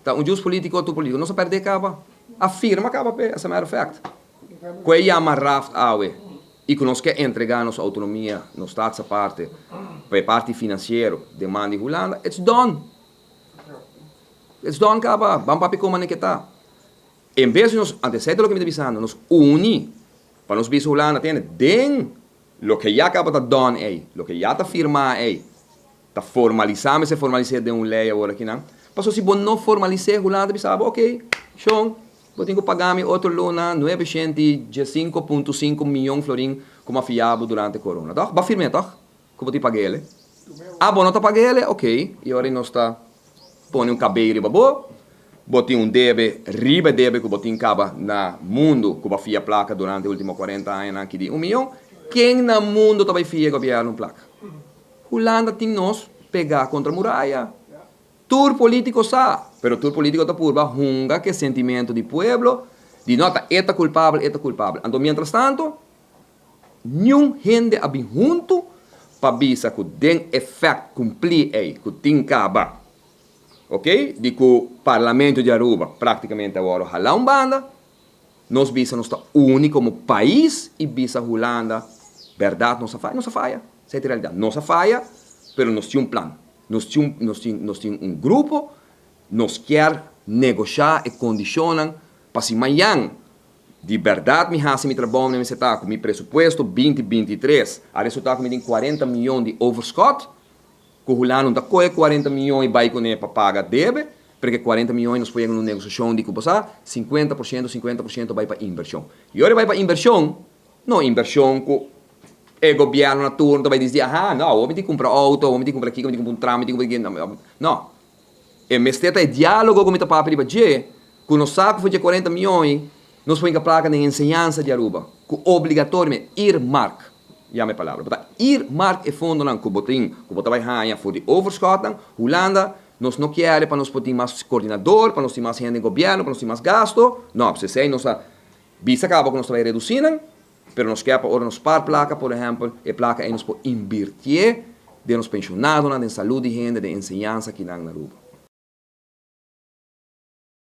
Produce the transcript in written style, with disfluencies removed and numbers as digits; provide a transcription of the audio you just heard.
Ta un jus politico tur politico. Nos a perde caba. A firma caba p'e, as a matter of fact. Cu e yama raft awe y cu nos ke entrega nos autonomia, nos staats aparte, pa e parti financiero den man di Hulanda, it's done. It's done caba. Ban papia con manera ke ta. En bes di nos, antes esey ta loke mi ta bisando, nos uni pa nos bisa Hulanda, tende, den loke ya caba ta done ey, loke ya ta firma ey, Ta formalisá mester formalis'é den un lei awor akinan. Pasobra si bo no formalis'é, Hulanda ta bisa bo, ok, shon, bo tin ku paga mi otro luna 915.5 mion florin ku mi a fia bo durante corona, tòg? Bo a firm'é, tòg? Ku bo tin pag'é. Ah, bo no ta pag'é? Ok, i ora nos ta pone un kabei riba bo, bo tin un debe riba e debe ku bo tin kaba na mundu ku bo a fia plaka durante e ultimo 40 añanan aki di un mion. Ken na mundu ta bai fia e gobièrnu plaka? Hulanda tin nos pegá kontra muraya. Tur polítiko sa, pero tur polítiko ta purba hunga ku e sentimentu di pueblo di no ta e ta kulpabel, e ta kulpabel. Anto mientrastanto niun hende a bin huntu pa bisa ku den efèkt kumplí ei ku tin kaba, ok, di ku Parlamento di Aruba praktikamente a wòrdu halá un banda, nos bisa nos ta uni komo pais i bisa Hulanda bèrdat nos a faya, nos a faya. Esei ta e realidat. Nos a faya, pero nos tin un plan. Nos tin un, nos tin, nos tin un grupo, nos kier negoshá e kondishonnan pa si mañan di bèrdat mi hasi mi trabou mi mester ta ku mi presupuesto 2023 a resultá ku mi tin 40 mion di overschot, ku Hulanda no ta kohe 40 mion i bai kuné pa paga debe, pero ku e 40 mion ei nos por yega na un negosiashon di ku bo sa, 50 por shento, 50 por shento bai pa invershon. I ora e bai pa invershon, No inversion cu e gobierno na turno ta bay dici, aha, no, awor mi tin cumpra auto, awor mi tin cumpra kico, mi tin cumpra un tram, mi tin cumpra kico. No. E mester ta e dialogo cu mi ta papia riba dje, cu nos sa cu for dje 40 mion ey, nos por hinca placa den enseñansa di Aruba, cu obligatoriamente, earmark, yama e palabra, bo ta earmark e fondonan cu bo tin, cu bo ta bay haña for di overschotnan. Hulanda, nos no kier pa nos por tin mas coordinador, pa nos tin mas hende den gobierno, pa nos tin mas gasto, no, p'esei nos a Bisa kaba ku nos ta bai redusí nan, pero nos ke pa ora nos spar plaka, por ehèmpel, e plaka ei nos por invirtié den nos penshonadonan, den salud di hende, den enseñansa akinan na Aruba.